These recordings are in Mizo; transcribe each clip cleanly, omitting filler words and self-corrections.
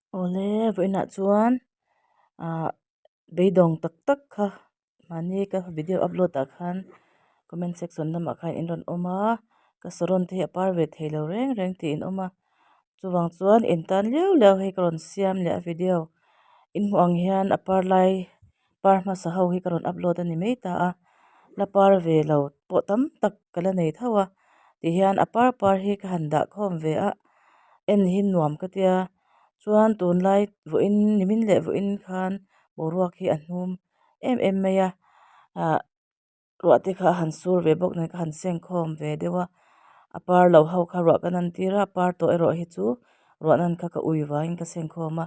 Awle vawiinah chuan ah beidawng tak tak kha mahni ka video upload ah khan comment section lamah khan in rawn awm a ka saron te hi a par ve thei lo reng reng tih in awm a chuvang chuan in tan liau liau hei ka rawn siam leh a video in hmuh ang hian a par lai par hmasa ho hi ka rawn upload a ni mai ta a la par ve lo pawh tam tak ka la nei tho a tihian a par par hi ka han dah khawm ve a en hi nuam ka tia chuan tunlai vawiin nimin leh vawiin khan boruak hi a hnum em em mai a ah ruah te kha a han sur ve bawk nen ka han seng khawm ve deuh a a par lo ho kha ruah ka nan tir a a par tawh erawh hi chu ruah nan kha ka ui vangin ka seng khawm a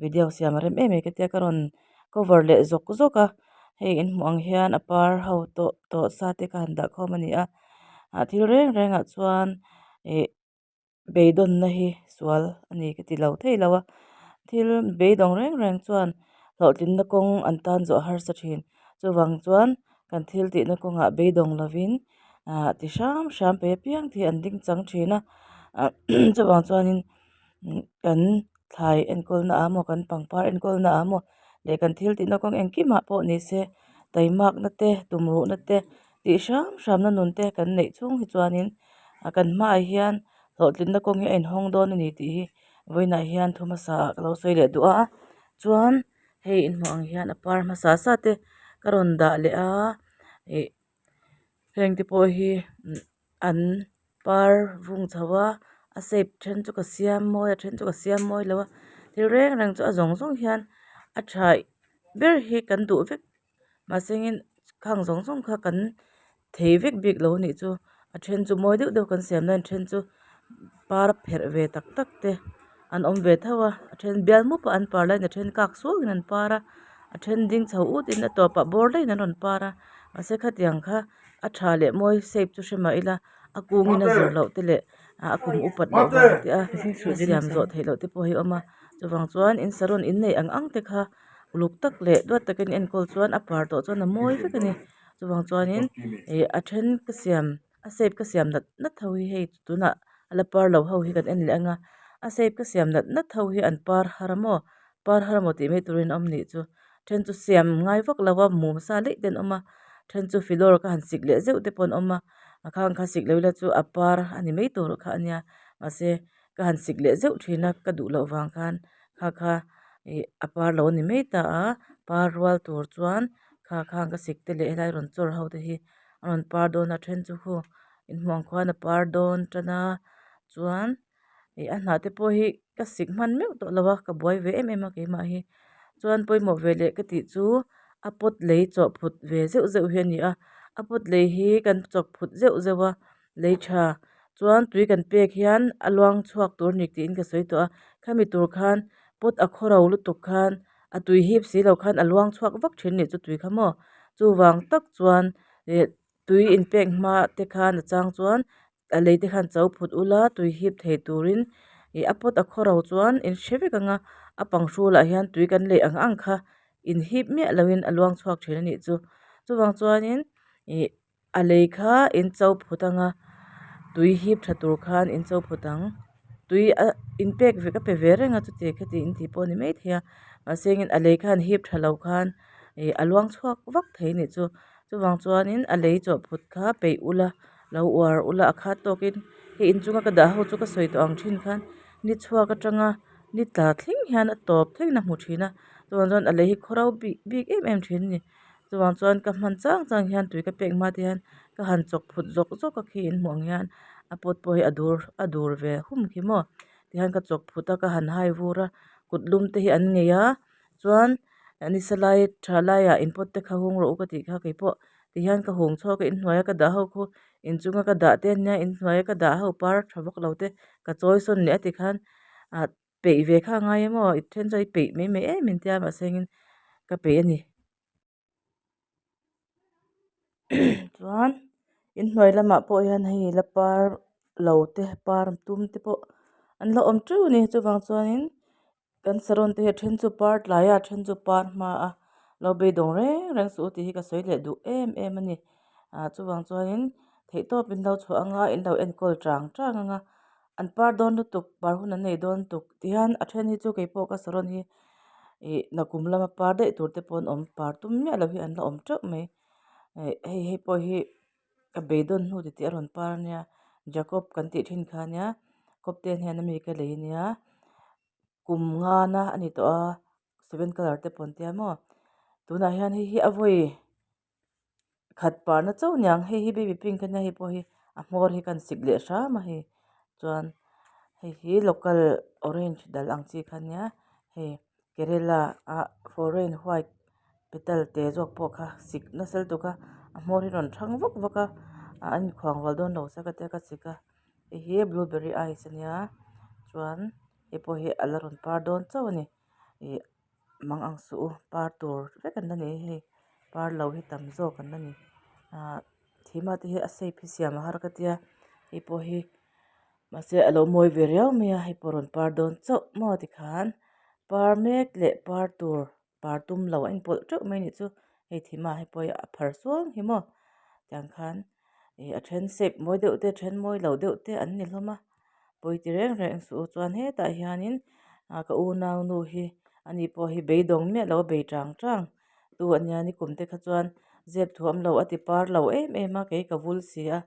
video siam a rem em em ka tia ka rawn cover leh zawk zawk a hei in hmuh ang hian a par ho tawh tawh sa te kha han dah khawm a ni a ah thil reng reng ah chuan ih beidawnna hi sual a ni ka ti lo thei lo a thil beidawng reng reng chuan hlawhtlinna kawng an tan zawh a harsa thin chuvang chuan kan thil tihna kawngah beidawng lovin ah ti hram hram pe apiang te hi an ding chang thin a ah chuvang chuanin kan thlai enkawlna ah maw kan pangpar enkawlna ah maw leh kan thil tihna kawng engkimah pawh ni se taimakna te tumruhna te tih hram hramna nun te kan neih chhung hi chuanin a kan hmaah hian hlawhtlinna kawng hi a inhawng dawn a ni tih hi vawiinah hian thu hmasa ah ka lo sawi leh duh a chuan hei inhmuh ang hian a par hmasa sa te ka rawn dah leh a ih heng te pawh hi an par vung chho a a shape then chu ka siam mawi a then chu ka siam mawi lo a thil reng reng chu a zawng zawng hian a tha ber hi kan duh vek. Mahsengin khang zawng zawng kha kan thei vek bik lo anih chu a then chu mawi deuh deuh kan siam laiin a then chu par pherh ve tak tak te an awm ve tho a a then bial mup a an par laiin a then kak suau in an par a a then ding chho ut in a tawpah bawr daih in an rawn par a mahse khatiang kha a tha leh mawi shape chu hre mah ila a kungin a zir loh te leh a kum upat loh vang te a a siam zawh theih loh te pawh hi a awm a chuvang chuan in saron in neih ang ang te kha. Uluk tak leh duat takin enkawl chuan a par tawh chuan a mawi vek a ni chuvang chuanin ih a then ka siam a shape ka siam nat nat ho hi hei tunah a la par lo ho hi kan en leh ang a a shape ka siam nat nat ho hi an par har a maw par har amaw tih mai turin a awm nih chu then chu siam ngai vak lo a mum sa daih te an awm a then chu filawr ka han sik leh zeuh te pawh an awm a a khang kha sik lo ila chu a par a ni mai tur kha a nia mahse ka han sik leh zeuh thin a ka duh loh vang khan kha kha ih a par lo a ni mai ta a par rual tur chuan kha khang ka sik te leh helai rawn chawr ho te hi a rawn par dawn a then chu khu inhmuh ang khuan a par dawn tan a chuan ih a hnah te pawh hi ka sik hman meuh tawh lo a ka buai ve em em a keimah hi chuan pawimawh ve leh ka tih chu a pot lei chawhphut ve zeuh zeuh hi a ni a a pot lei hi kan chawkphut zeuh zeuh a. Lei tha chuan tui kan pek hian a luang chhuak tur a ni tiin ka sawi tawh a khami tur khan pot a khaw ro lutuk khan a tui hip si lo khan a luang chhuak vak thin a nih chu tui kha maw chuvang tak chuan ih tui in pek hma te khan a chang chuan a lei te khan cho phut ula tui hip thei turin ih a pot a khaw ro chuan in hre vek ang a a pang hrulah hian tui kan lei ang ang kha in hip miah lo in a luang chhuak thin a nih chu chuvang chuanin ih. A lei kha in cho phut ang a tui hip tha tur khan in cho phut ang tui a in pek ve ka pe ve reng a chuti khati in tih pawh a ni maithei a mahse engin a lei khan hip tha lo khan ih a luang chhuak vak thei a nih chu chuvang chuanin a lei chawh phut kha peih ula lo uar ula a khat tawkin hei inchunga ka dah ho chu ka sawi tawh ang thin khan ni chhuak atanga ni tla thleng hian a tawp thlengin a hmu thin a chuvang chuan a lei hi khaw ro bik bik em em thin a ni. Chuvang chuan ka hman chang chang hian tui ka pek hma te hian ka han chawk phut zawk zawk a khi inhmuh ang hian a pot pawh hi a dur a dur ve hum khi maw tihian ka chawk phut a ka han hai vur a kut lum te hi an ngei a chuan nisa lai tha laiah in pot te kha hung rawh u ka tih kha keipawh tihian ka hung chhuak a inhnuai a ka dah ho khu inchung a ka dah te ania inhnuai a ka dah ho par tha vak lo te ka chawi sawn leh a tikhan ah. Peih ve kha a ngai em aw i then chuan i peih mai mai em em tia mahse engin ka peih a ni chuan inhnuai lamah pawh hian hei la par lo te par tum te pawh an la awm teuh a ni chuvang chuanin kan saron te hi a then chu par tlai a a then chu par hma a lo beidawng reng reng suh u tih hi ka sawi leh duh em em a ni ah chuvang chuanin theihtawp in lo chhuah anga in lo enkawl tang tang ang a. An par dawn lutuk par hun an nei dawn lutuk tihian a then hi chu keipawh ka saron hi ih nakum lama par daih tur te pawh an awm par tum miah lo hi an la awm teuh mai ih hei hei pawh hi ka beidawn hnu titih a rawn par ania Jacob kan tih thin kha ania kawp te hian ami ka lei ania kum ngana a ni tawh a seven colour te pawh an tia maw tunah hian hei hi a vawi khat parna chauh aniang hei hi baby pink ania hei pawh hi a hmawr hi ka han sik leh hram a hei chuan hei hi local orange dal ang chi kha ania hei kerela ah foreign white petal te zawk pawh kha sik nasa lutuk a a hmawr hi a rawn thang vak vak a a inkhuang rual dawn lo sa ka tia ka sik a hei hi blueberry ice ania chuan hei pawh hi a la rawn par dawn chauh a ni ih mang ang suh u par tur vek an la ni hei par lo hi tam zawk an la ni ah thima te hi a shape hi siam a har ka tia hei pawh hi mahse a lo mawi ve riau mai a hei pawh rawn par dawn chauh maw tikhan par mek leh par tur par tum lo a inpawlh teuh mai anih chu hei thima hei pawh hi a phar suang hi maw tiang khan ih a then shape mawi deuh te a then mawi lo deuh te an ni hlawm a pawi ti reng reng suh u chuan hetah hianin ah ka unau nu hi ani pawh hi beidawng miah lo a bei tang tang tu ania nikum te kha chuan zep thuam lo a ti par lo em em a kei ka vul si a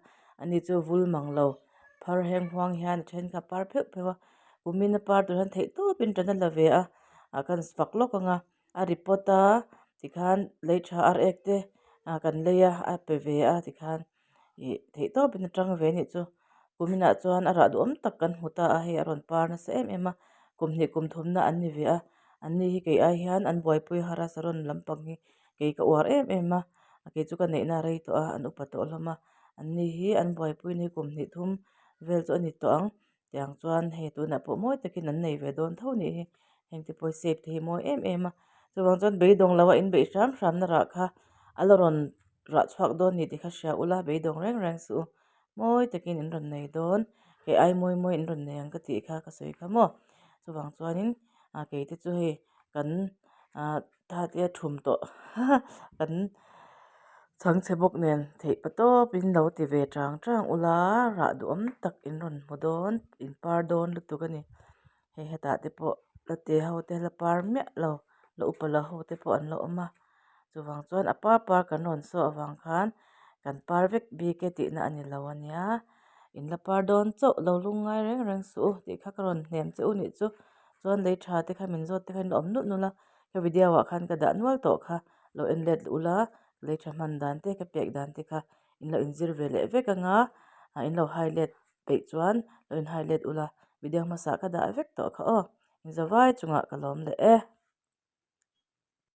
ani chu vul mang lo phar heng huang hian a then kha a par pheuh pheuh a kumin a par tur hian theih tawpin tan a la ve a ah kan fak lawk ang a a report a tikhan lei tha ar ek te ah kan lei a a pe ve a tikhan ih theih tawpin a tang ve anih chu kuminah chuan a rah duhawm tak kan hmu ta a hei a rawn par nasa em em a kum hnih kum thumna an ni ve a an ni hi kei ai hian an buaipui har a saron lampang hi kei ka uar em em a kei chu ka neihna a rei tawh a an upa tawh hlawm a an ni hi an buaipui na hi kum hnih thum vel chu a ni tawh ang. Tiang chuan hei tunah pawh mawi takin an nei ve dawn tho nih hi heng te pawh hi shape te hi mawi em em a chuvang chuan beidawng lo a inbeih hram hram na rah kha a la rawn rah chhuak dawn ni tih kha hria ula beidawng reng reng suh u mawi takin in rawn nei dawn kei ai mawi mawi in rawn nei ang ka tih kha ka sawi kha maw chuvang chuanin ah kei te chu hei kan ah tha te a thum tawh kan chhangchhe bawk nen theih pa tawp in lo ti ve tang tang ula rah duhawm tak in rawn hmu dawn in par dawn lutuk a ni hei hetah te pawh la te ho te la par miah lo la upa la ho te pawh an la awm a chuvang chuan a par par kan rawn saw avang khan kan par vek bik e tihna a ni lo ania in la par dawn chauh lo lungngai reng reng suh u tih kha ka rawn hnem che u nih chu chuan lei tha te kha min zawt te kha in la awm nulh nulh a. Ka video ah khan ka dah nual tawh kha lo en let ula lei tha hman dan te ka pek dan te kha in lo inzir ve leh vek anga ah in lo hai let peih chuan lo in hai let ula video hmasa ka dah vek tawh kha aw in zavai chungah ka lawm leh e.